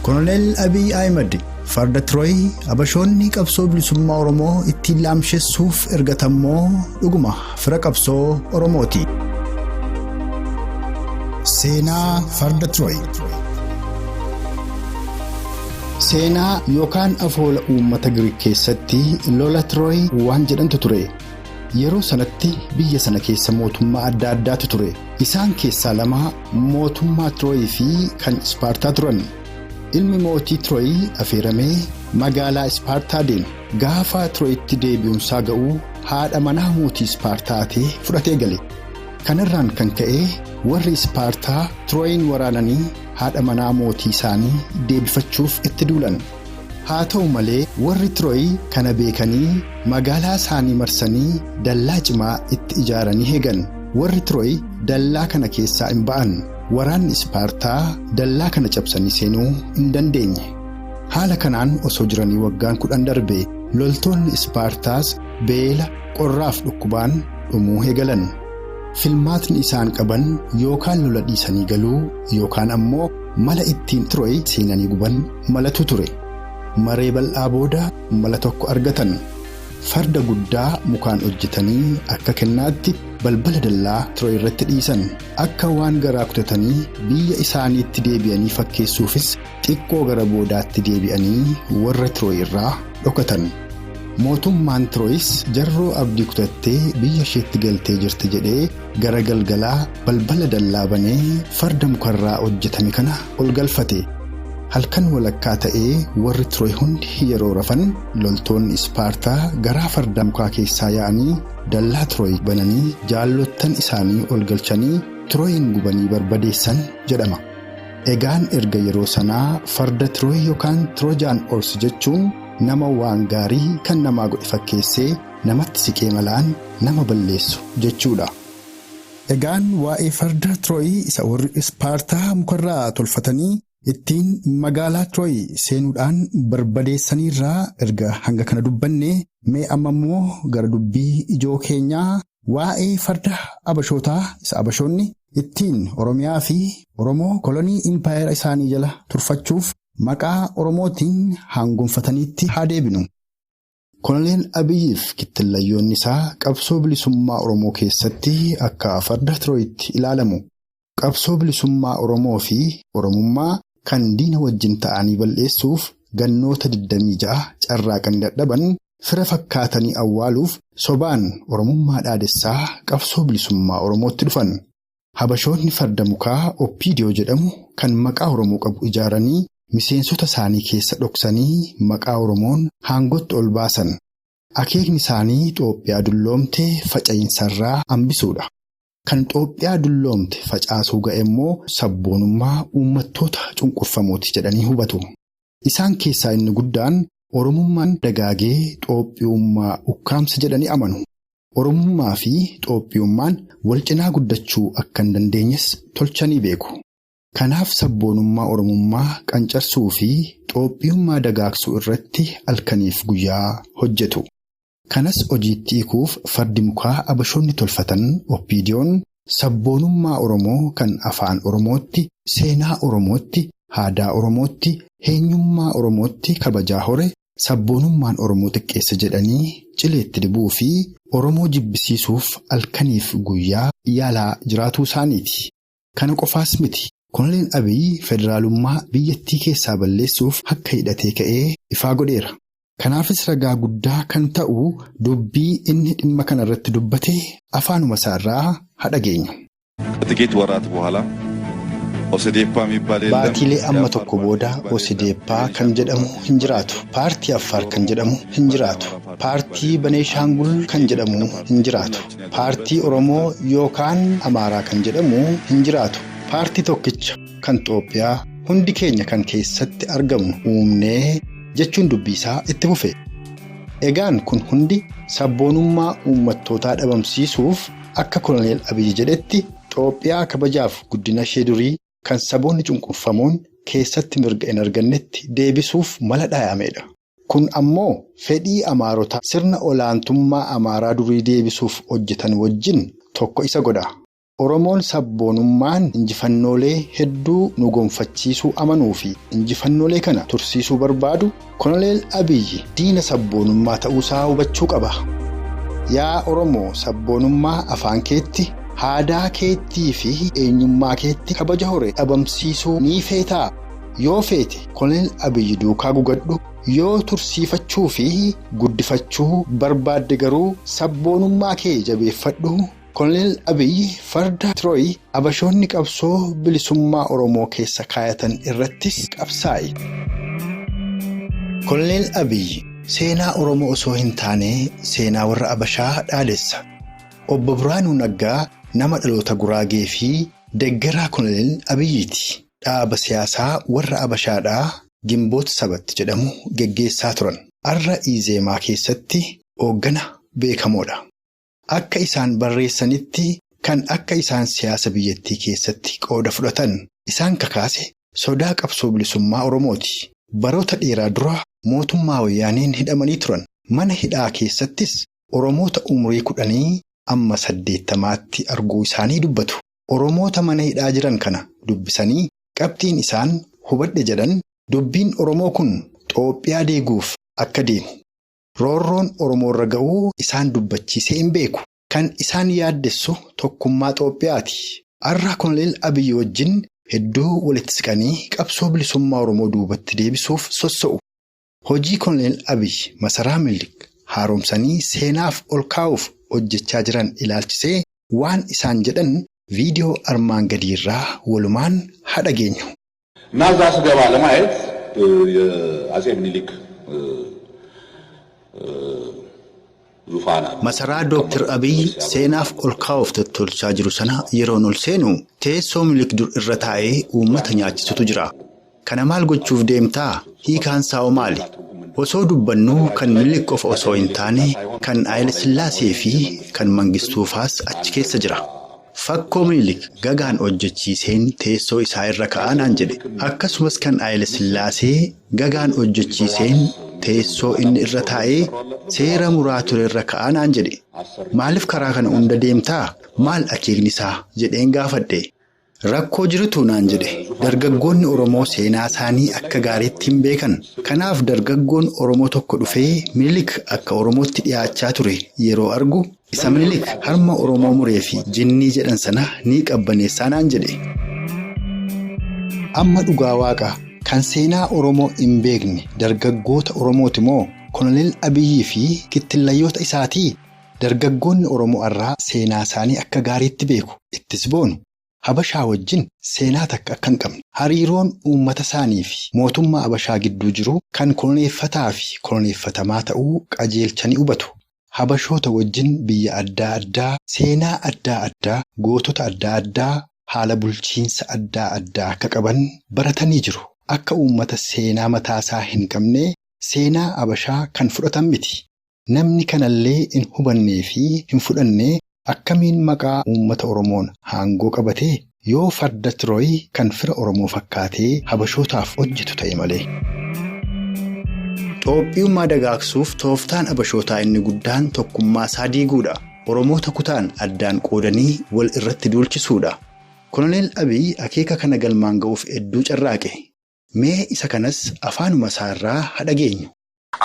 Koloneel Abiy Ahimad farda Tirooyi Abashoonni qabsoo bilisummaa Oromoo ittiin laamshessuuf ergatammoo dhuguma fira qabsoo Oromooti. Seenaa farda Tirooyi. Seenaa yookaan afoola uummata Giriik keessatti lola Tirooyi waan jedhantu ture. Yeroo sanatti biyya sana keessa mootummaa adda addaatu ture. Isaan keessaa lama mootummaa Tirooyii fi kan Ispaartaa turan. Ilmi mootii Tirooyi afeeramee magaalaa Ispaartaa deeme. Gaafa Tirooyitti deebi'uunsaa ga'uu haadha manaa mootii Ispaartaa ta'e fudhatee gale. Kanarraan kan ka'e warri Ispaartaa Tirooyin waraananii haadha manaa mootii isaanii deebifachuuf itti duulan. Haa ta'u malee warri Tirooyi kana beekanii magaalaa isaanii marsanii dallaa cimaa itti ijaaranii eegan. Warri Tirooyi dallaa kana keessaa hin ba'an. Waraanni Ispaartaa dallaa kana cabsanii seenuu hin dandeenye. Haala kanaan osoo jiranii waggaan 10 darbe loltoonni Ispaartaas beela qorraaf dhukkubaan dhumuu eegalan. Filmaatni isaan qaban yookaan lola dhiisanii galuu yookaan ammoo mala ittiin Tirooyi seenanii guban malatu ture. Maree bal'aa booda mala tokko argatan. Farda guddaa mukaan hojjetanii akka kennaatti balbala dallaa Tirooyi irratti dhiisan. Akka waan garaa kutatanii biyya isaaniitti deebi'anii fakkeessuufis xiqqoo gara boodaatti deebi'anii warra Tirooyi irraa dhokatan. Mootummaan Tirooyis jarroo abdii kutattee biyya isheetti galtee jirti jedhee gara galgalaa balbala dallaa banee farda mukarraa hojjetame kana ol galfate. Halkan walakkaa ta'ee warri Tirooyi hundi yeroo rafan loltoonni Ispaartaa garaa farda mukaa keessaa yaa'anii dallaa Tirooyi bananii jaallottan isaanii ol galchanii Tirooyin gubanii barbadeessan jedhama. Egaan erga yeroo sanaa farda Tirooyi yookaan Tiroojaan Horse jechuun nama waan gaarii kan namaa godhe fakkeessee namatti siqee malaan nama balleessu jechuudha. Egaan waa'ee farda Tirooyi isa warri Ispaartaa mukarraa tolfatanii ittiin magaalaa Tirooyi seenuudhaan barbadeessaniirraa erga hanga kana dubbanne mee amma immoo gara dubbii ijoo keenyaa waa'ee farda Abashootaa isa Abashoonni ittiin Oromiyaa fi Oromoo kolonii impaayera isaanii jala turfachuuf maqaa Oromootiin haangonfataniitti haa deebinu. Koloneel Abiyyiif kittillayyoonni isaa qabsoo bilisummaa Oromoo keessatti akka farda Tirooyitti ilaalamu. Qabsoo bilisummaa Oromoo fi Oromummaa kan diina wajjin ta'anii balleessuuf gannoota 26 carraaqanii dadhaban fira fakkaatanii awwaaluuf sobaan Oromummaa dhaadessaa qabsoo bilisummaa Oromootti dhufan. Habashoonni farda mukaa Oppiidiyoo jedhamu kan maqaa Oromoo qabu ijaaranii miseensota isaanii keessa dhoksanii maqaa Oromoon haangootti ol baasan. Akeekni isaanii Xoophiyaa dulloomte faca'iinsarraa hambisuudha. Kan Xoophiyaa dulloomte facaasuu ga'e immoo sabboonummaa uummattoota cunqurfamooti jedhanii hubatu. Isaan keessaa inni guddaan Oromummaan dagaagee Xoophiyummaa ukkaamsa jedhanii amanu. Oromummaa fi Xoophiyummaan wal cinaa guddachuu akka hin dandeenyes tolchanii beeku. Kanaaf sabboonummaa Oromummaa qancarsuu fi Xoophiyummaa dagaagsuu irratti halkaniif guyyaa hojjetu. Kanas hojiitti hiikuuf fardi mukaa Abashoonni tolfatan Oppiidiyoon sabboonummaa Oromoo kan afaan Oromootti, seenaa Oromootti, aadaa Oromootti, eenyummaa Oromootti kabajaa hore sabboonummaan Oromoo xiqqeessa jedhanii cileetti dibuu fi Oromoo jibbisiisuuf halkaniif guyyaa yaalaa jiraatuu isaaniiti. Kana qofaas miti. Koloneel Abiy federaalummaa biyyattii keessaa balleessuuf akka hidhatee ka'ee ifaa godheera. Kanaafis ragaa guddaa kan ta'u dubbii inni dhimma kana irratti dubbate afaanuma isaarraa haa dhageenyu. ከጥቂት ወራት በኋላ ኦሲዴፓ የሚባል የለም። Baatiilee amma tokko booda Osideeppaa kan jedhamu hin jiraatu. Paartii Affaar kan jedhamu hin jiraatu. Paartii Baneeshaangul kan jedhamu hin jiraatu. Paartii Oromoo yookaan Amaaraa kan jedhamu hin jiraatu. Paartii tokkicha kan Xoophiyaa hundi keenya kan keessatti argamnu uumnee jechuun dubbii isaa itti fufe. Egaan kun hundi sabboonummaa uummattootaa dhabamsiisuuf akka Koloneel Abiyyi jedhetti Xoophiyaa kabajaaf guddina ishee durii kan saboonni cunqurfamoon keessatti mirga hin argannetti deebisuuf mala dhayamedha. Kun ammoo fedhii Amaarotaa sirna olaantummaa Amaaraa durii deebisuuf hojjetan wajjin tokko isa godha. Oromoon sabboonummaan injifannoolee hedduu nu gonfachiisuu amanuu fi injifannoolee kana tursiisuu barbaadu Koloneel Abiyyi diina sabboonummaa ta'uusaa hubachuu qaba. Yaa Oromoo sabboonummaa afaan keetti, aadaa keettii fi eenyummaa keetti kabaja hore dhabamsiisuu ni feetaa? Yoo feete Koloneel Abiyyi duukaa gugadhu. Yoo tursiifachuu fi guddifachuu barbaadde garuu sabboonummaa kee jabeeffadhu. Koloneel Abiyyi farda Tirooyi Abashoonni qabsoo bilisummaa Oromoo keessa kaayatan irrattis qabsaa'e. Koloneel Abiyyi seenaa Oromoo osoo hin taane seenaa warra Abashaa dhaadessa. Obbo Biraanuu Naggaa nama dhaloota Guraagee fi deeggaraa Koloneel Abiyyiiti. Dhaaba siyaasaa warra Abashaadhaa Gimboota Sabatti jedhamu geggeessaa turan. Arra Izeemaa keessatti hooggana beekamoodha. Akka isaan barreessanitti kan akka isaan siyaasa biyyattii keessatti qooda fudhatan isaan kakaase sodaa qabsoo bilisummaa Oromooti. Baroota dheeraa dura mootummaa wayyaaneen hidhamanii turan. Mana hidhaa keessattis Oromoota umurii 10 amma 80tti arguu isaanii dubbatu. Oromoota mana hidhaa jiran kana dubbisanii qabxiin isaan hubadhe jedhan dubbiin Oromoo kun Xoophiyaa deeguuf akka deemu. Roorroon Oromoo irra ga'uu isaan dubbachiisee hin beeku. Kan isaan yaaddessu tokkummaa Xoophiyaati. Har'a Koloneel Abiyyi wajjin hedduu walitti siqanii qabsoo bilisummaa Oromoo duubatti deebisuuf sosso'u. Hojii Koloneel Abiyyi masaraa Minilik haaromsanii seenaaf ol kaa'uuf hojjechaa jiran ilaalchisee waan isaan jedhan viidiyoo armaan gadiirraa walumaan haa dhageenyu. እና እዛ ስገባ ለማየት የአፄ ምኒልክ ዙፋን አለ። Masaraa Dooktar Abiyyi seenaaf ol kaa'uuf tottolchaa jiru sana yeroon ol seenu teessoo Minilik dur irra taa'ee uummata nyaachisutu jira. Kana maal gochuuf deemtaa? Hiikaan saa'oo maali? Osoo dubbannuu kan Minilik qofa osoo hin taane kan Haayile Sillaasee fi kan Mangistuufaas achi keessa jira. Fakkoo Minilik gagaan hojjechiiseen teessoo isaa irra ka'aa naan jedhe. Akkasumas kan Haayile Sillaasee gagaan hojjechiiseen teessoo inni irra taa'ee seera muraa ture irra ka'aa naan jedhe. Maaliif karaa kana hunda deemtaa? Maal akeekni isaa? Jedheen gaafadhe. Rakkoo jirutu naan jedhe. Dargaggoonni Oromoo seenaa isaanii akka gaariitti hin beekan. Kanaaf dargaggoon Oromoo tokko dhufee Minilik akka Oromootti dhiyaachaa ture yeroo argu isa Minilik harma Oromoo muree fi jinnii jedhan sana ni qabbaneessaa naan jedhe. Amma dhugaa waaqa kan seenaa Oromoo hin beekne dargaggoota Oromooti moo Koloneel Abiyyii fi kittillayyoota isaatii? Dargaggoonni Oromoo irraa seenaa isaanii akka gaariitti beeku. Ittis boonu. Habashaa wajjin seenaa takka akka hin qabne. Hariiroon uummata isaanii fi mootummaa Habashaa gidduu jiru kan koloneeffataa fi koloneeffatamaa ta'uu qajeelchanii hubatu. Habashoota wajjin biyya adda addaa, seenaa adda addaa, gootota adda addaa, haala bulchiinsa adda addaa akka qaban baratanii jiru. Akka uummata seenaa mataasaa hin qabne seenaa Habashaa kan fudhatan miti. Namni kanallee hin hubannee fi hin fudhanne akkamiin maqaa uummata Oromoon aangoo qabatee yoo farda Tirooyi kan fira Oromoo fakkaatee Habashootaaf hojjetu ta'e malee. Xoophiyummaa dagaagsuuf tooftaan Habashootaa inni guddaan tokkummaa isaa diiguudha. Oromoota kutaan addaan qoodanii wal irratti duulchisuudha. Koloneel Abiyyi akeeka kana galmaan ga'uuf hedduu carraaqe. Mee isa kanas afaanuma isaarraa haa dhageenyu.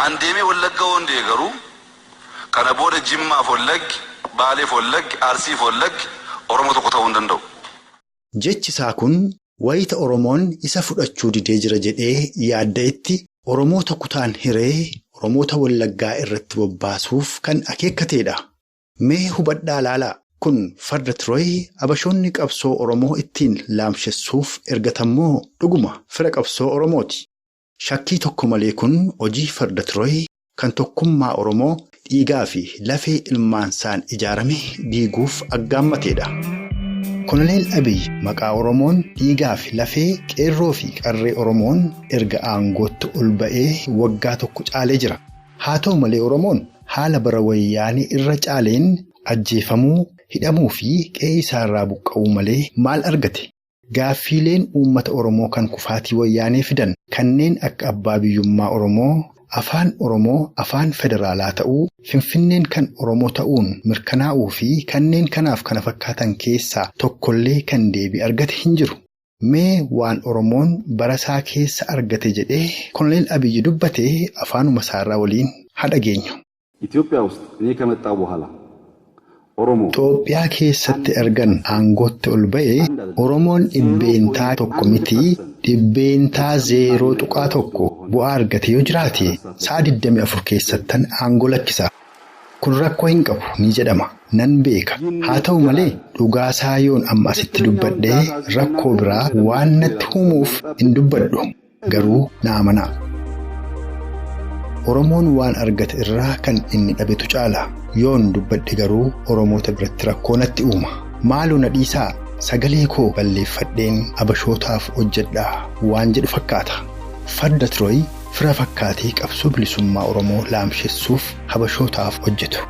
An deemee Wallagga hondee garuu kana booda Jimmaaf Wallaggi, Baaleef Wallaggi, Arsiif Wallaggi Oromoo tokko ta'uu hin danda'u. Jechi isaa kun wayita Oromoon isa fudhachuu didee jira jedhee yaadda'etti Oromoota kutaan hiree Oromoota Wallaggaa irratti bobbaasuuf kan akeekkateedha. Mee hubadhaa laalaa. Kun farda Tirooyi Habashoonni qabsoo Oromoo ittiin laamshessuuf ergatammoo dhuguma fira qabsoo Oromooti. Shakkii tokko malee kun hojii farda Tirooyi kan tokkummaa Oromoo dhiigaa fi lafee ilmaansaan ijaarame diiguuf aggaammateedha. Koloneel Abiyyi maqaa Oromoon dhiigaa fi lafee qeerroo fi qarree Oromoon erga aangootti ol ba'ee waggaa tokko caalee jira. Haa ta'u malee Oromoon haala bara wayyaanii irra caaleen ajjeefamuu, hidhamuu fi qe'ee isaarraa buqqa'uu malee maal argate? Gaaffiileen uummata Oromoo kan kufaatii wayyaanee fidan kanneen akka abbaa biyyummaa Oromoo, Afaan Oromoo afaan federaalaa ta'uu, Finfinneen kan Oromoo ta'uun mirkanaa'uu fi kanneen kanaaf kana fakkaatan keessaa tokkollee kan deebii argate hin jiru. Mee waan Oromoon barasaa keessa argate jedhee Koloneel Abiyyi dubbate afaanuma isaarraa waliin haa dhageenyu. ኢትዮጵያ ውስጥ እኔ ከመጣሁ በኋላ ኦሮሞ Itoophiyaa keessatti ergan aangootti ol ba'e Oromoon 1% miti 0.1% bu'aa argate yoo jiraate sa'a 24 keessattan aangoo lakkisa. Kun rakkoo hin qabu ni jedhama. Nan beeka. Haa ta'u malee dhugaasaa yoon amma asitti dubbadhee rakkoo biraa waan natti uumuuf hin dubbadhu. Garuu na amanaa. Oromoon waan argate irraa kan inni dhabetu caala. Yoon dubbadhe garuu Oromoota biratti rakkoo natti uuma. Maaloo na dhiisaa sagalee koo balleeffadheen abashootaaf hojjedhaa waan jedhu fakkaata. Farda Tirooyi fira fakkaatee qabsoo bilisummaa Oromoo laamshessuuf habashootaaf hojjetu.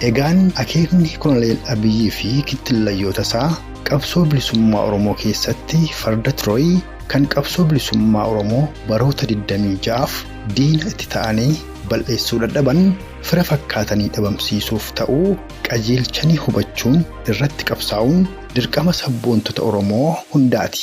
Egaan akeekni Koloneel Abiyyii fi kittillayyoota isaa qabsoo bilisummaa Oromoo keessatti farda Tirooyi kan qabsoo bilisummaa Oromoo baroota 26f diina itti ta'anii bal'eessuu dadhaban fira fakkaatanii dhabamsiisuuf ta'uu qajeelchanii hubachuun irratti qabsaa'uun dirqama sabboontota Oromoo hundaati.